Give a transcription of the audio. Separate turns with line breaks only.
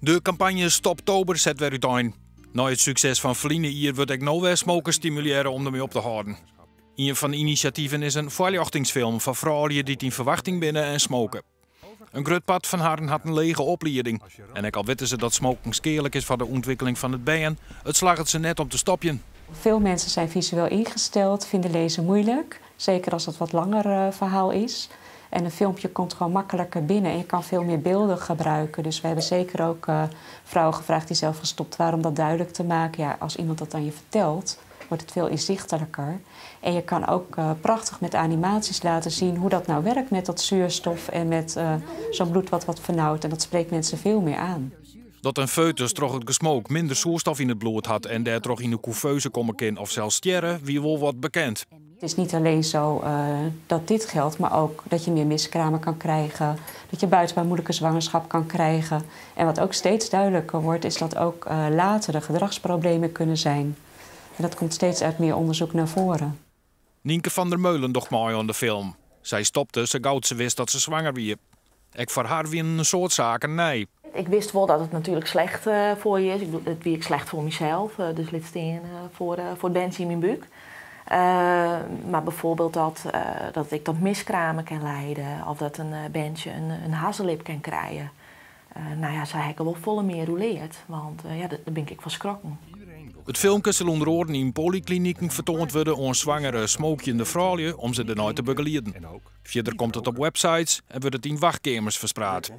De kampanje Stoptober set wer útein. Nei it sukses fan ferline jier wurdt ek no wer smokers stimulearre om dermei op te hâlden. Ien fan de inisjativen is in foarljochtingsfilm foar froulju dy't yn ferwachting binne en smoke. In grut part fan harren hat in lege oplieding. En ek al witte se dat smoken skealik is foar de ûntwikkeling fan it bern, it slagget se net om te stopjen.
Veel mensen zijn visueel ingesteld, vinden lezen moeilijk. Zeker als het wat langer verhaal is. En een filmpje komt gewoon makkelijker binnen en je kan veel meer beelden gebruiken. Dus we hebben zeker ook vrouwen gevraagd die zelf gestopt waren om dat duidelijk te maken. Ja, als iemand dat aan je vertelt, wordt het veel inzichtelijker. En je kan ook prachtig met animaties laten zien hoe dat nou werkt met dat zuurstof en met zo'n bloed wat wat vernauwt. En dat spreekt mensen veel meer aan.
Dat in foetus troch it gesmook minder soerstof yn it bloed hat en dêrtroch yn 'e kûveuze komme kin of sels stjerre, wie wol wat bekend.
Het is niet alleen zo dat dit geldt, maar ook dat je meer miskramen kan krijgen, dat je buitenbaarmoederlijke zwangerschap kan krijgen. En wat ook steeds duidelijker wordt, is dat ook later de gedragsproblemen kunnen zijn. En dat komt steeds uit meer onderzoek naar voren.
Nienke van der Meulen docht mei oan de film. Sy stopte sa gau't se wist dat se swanger wie. Ek foar har wienen in soad saken nij.
Ik wist wol dat it natuerlik slecht foar je is. Ik bedoel, it wie ek slecht foar mysels, dus lit stean foar it berntsje yn myn búk. Mar byfoarbyld dat ik tot miskramen kin liede of dat in berntsje in hazzelip kin krije. No ja, sa ha ik der wol folle mear oer leard, want ja, dêr bin ik fan skrokken.
It filmke sil ûnder oaren yn polykliniken fertoand wurde oan swangere smookjende froulju om se dêrnei te begelieden. Fierder komt it op websites en wurdt it yn wachtkeamers ferspraat.